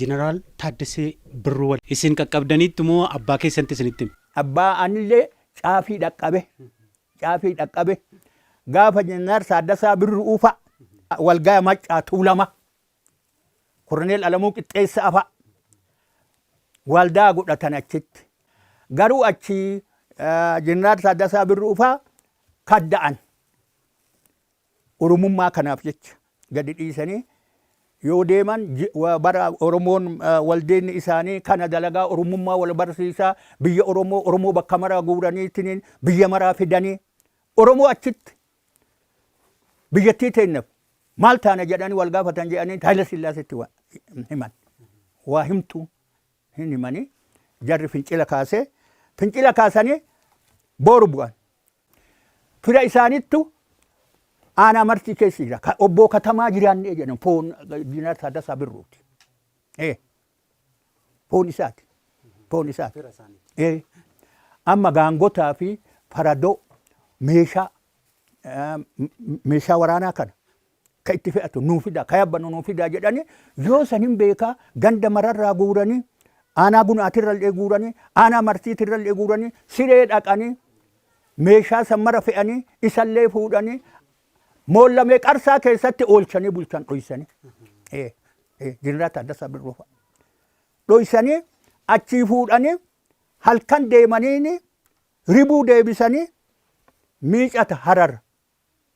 Jeneraal Taaddasee Birruu wal isin qaqqabdaniittu moo abbaa keessanti isinitti hime? Abbaa anillee caafii dhaqqabe. Caafii dhaqqabe. Gaafa Jeneraal Taaddasaa Birruu fa'a walgaya Maccaa Tuulama. Koroneel Alamuu Qixxeessaa fa'a waldaa godhatan achitti. Garuu achi Jeneraal Taaddasaa Birruu fa'a kadda'an. Oromummaa kanaaf jecha gadi dhiisanii yoo deeman bara Oromoon waldeenni isaanii kana dalagaa Oromummaa wal barsiisaa biyya Oromoo Oromoo bakka maraa guuraniitiin biyya maraa fidanii Oromoo achitti biyyattii teenyaaf maal taana jedhanii wal gaafatan jedhanii Haayila Sillaaseetti himan. Waa himtuu hin himanii jarri fincila kaasee fincila kaasanii booru bu'an. Fira isaanittu aanaa Martii keessa jira. Ka Obboo Katamaa jiraannee jedhan foon Injiinar Taaddasaa Birruuti. Foon isaati. Foon isaati. Fira isaaniiti. Amma gaangotaa fi faradoo meeshaa meeshaa waraanaa kana ka itti fe'atu nuu fidaa ka yabbannu nuu fidaa jedhanii yoo san hin beekaa ganda mararraa guuranii aanaa Gunaatirrallee guuranii aanaa Martiitirrallee guuranii siree dhaqanii meeshaa san mara fe'anii isallee fuudhanii moollamee Qarsaa keessatti oolchanii bulchan dhoysanii. Jeneraal Taaddasaa Birruu fa'a. Dhoysanii achii fuudhanii halkan deemaniini ribuu deebisanii Miicata Harar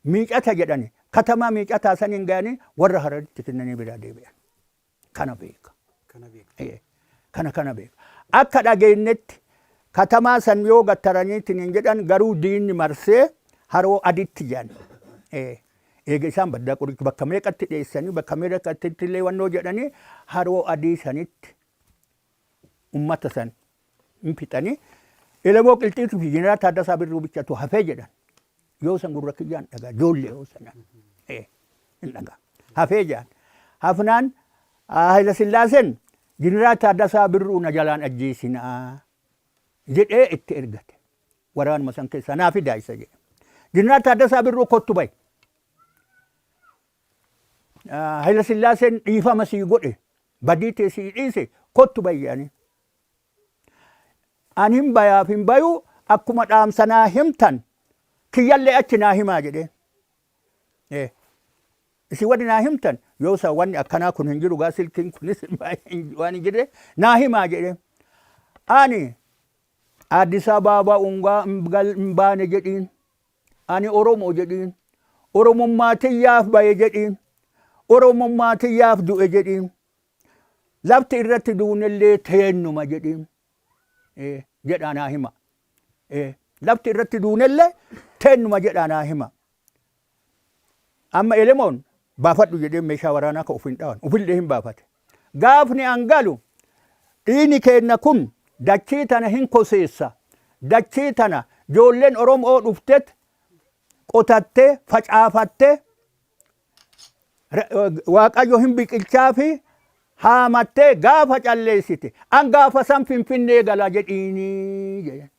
Miicata jedhani katamaa Miicataa saniin gayanii warra Hararitti kennanii biraa deebi'an. Kana beeka. Kana beektu. Kana beeka. Akka dhageennetti katamaa san yoo gattaraniitiin hin jedhan garuu diinni marsee Haroo Aditti jedhan. Eega isaan baddaa qoricha bakka meeqatti dheessanii bakka meeqatti illee wannoo jedhanii Haroo Adii sanitti ummata san hin fixanii Elemoo Qilxiituu fi Jeneraal Taaddasaa Birruu bichatu hafee jedhan. Yoo san gurra kiyyaan dhagaa ijoollee yoo sana hin dhagaa. Hafee jedhan. Hafnaan Hayila Sillaaseen Jeneraal Taaddasaa Birruu na jalaan ajjeesinaa jedhee itti ergate. Waraanuma san keessaa naa fidaa isa jedhe. Jeneraal Taaddasaa Birruu kottu bahi. Hayila Sillaaseen dhiifama sii godhe badii tee sii dhiise kottu bahi jedhanii. An hin bayaaf hin bayuu akkuma dhaamsa naa himtan kiyyallee achi naa himaa jedheen. Isin wanni naa himtan yoo san wanni akkanaa kun hin jiru gaa silkiin kunis waan hin jirre naa himaa jedheen. Ani Addis Ababa ungaa hin baane jedhiin. Ani Oromo jedhiin. Oromummaa tiyyaaf baye jedhiin. Oromummaa tiyyaaf du'e jedhiin. Lafti irratti duunellee teennuma jedhiin. Jedhaa naa hima. Lafti irratti duunellee teennuma jedhaa naa hima. Amma Elemoon baafadhu jedhee meeshaa waraanaa ka ofiin dhawan ofillee hin baafate. Gaafni an galu dhiini keenna kun dachii tana hin koseessa. Dachii tana ijoolleen Oromoo dhuftet qotattee facaafattee Waaqayyo hin biqilchaa fi haamattee gaafa calleessite an gaafa san Finfinnee gala jedhiinii jedhan.